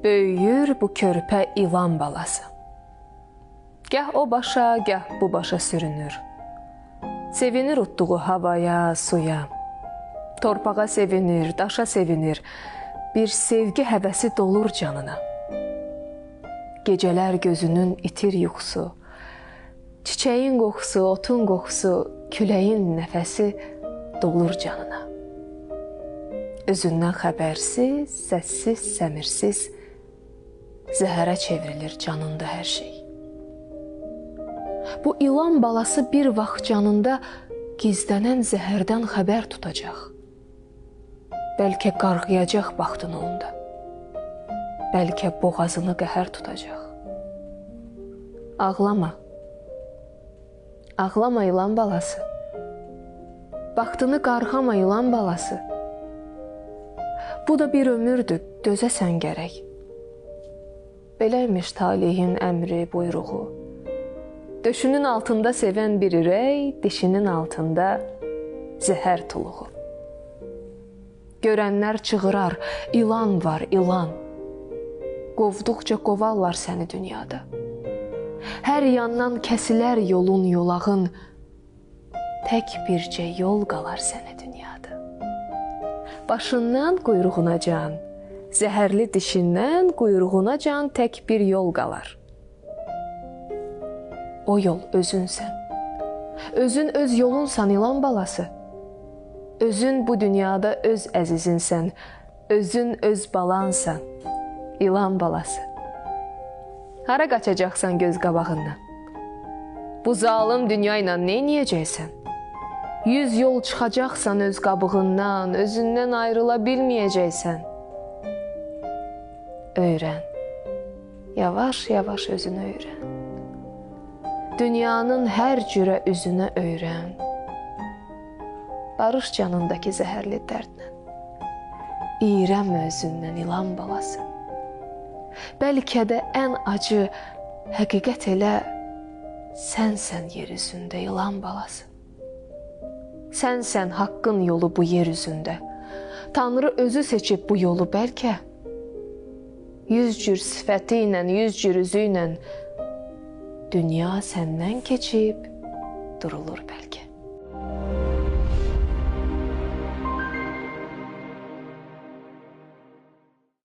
Böyüyür bu körpə ilan balası. Gah o başa, gah bu başa sürünür. Sevinir utduğu havaya, suya. Torpağa sevinir, daşa sevinir. Bir sevgi həvəsi dolur canına. Gecələr gözünün itir yuxusu. Çiçəyin qoxusu, otun qoxusu, küləyin nəfəsi dolur canına. Özündən xəbərsiz, səssiz, səmirsiz zəhərə çevrilir canında hər şey. Bu ilan balası bir vaxt canında gizlənən zəhərdən xəbər tutacaq. Bəlkə qarğıyacaq baxtını onda. Bəlkə boğazını qəhər tutacaq. Ağlama. Ağlama ilan balası. Baxtını qarğama ilan balası. Bu da bir ömürdür, dözəsən gərək. Beləymiş talihin əmri, buyruğu. Döşünün altında sevən bir ürək, dişinin altında zəhər tuluğu. Görənlər çığırar, ilan var, ilan. Qovduqca qovarlar səni dünyada. Hər yandan kəsilər yolun, yolağın. Tək bircə yol qalar sənə dünyada. Başından quyruğuna can, zəhərli dişindən quyruğuna can tək bir yol qalar. O yol özünsən. Özün öz yolunsan ilan balası. Özün bu dünyada öz əzizinsən. Özün öz balansan, ilan balası. Hara qaçacaqsan göz qabağından? Bu zalım dünya ilə nə eləyəcəksən? 100 yol çıxacaqsan öz qabığından, özündən ayrıla bilməyəcəksən. Öyrən. Yavaş-yavaş özünü öyrən. Dünyanın hər cürə üzünə öyrən. Barış canındakı zəhərli dərdlə. İyrənmə özündən ilan balası. Bəlkə də ən acı həqiqət elə sənsən yer üzündə ilan balası. Sənsən haqqın yolu bu yer üzündə. Tanrı özü seçib bu yolu bəlkə. 100 cür sifəti ilə, 100 cür üzü ilə dünya səndən keçib durulur bəlkə.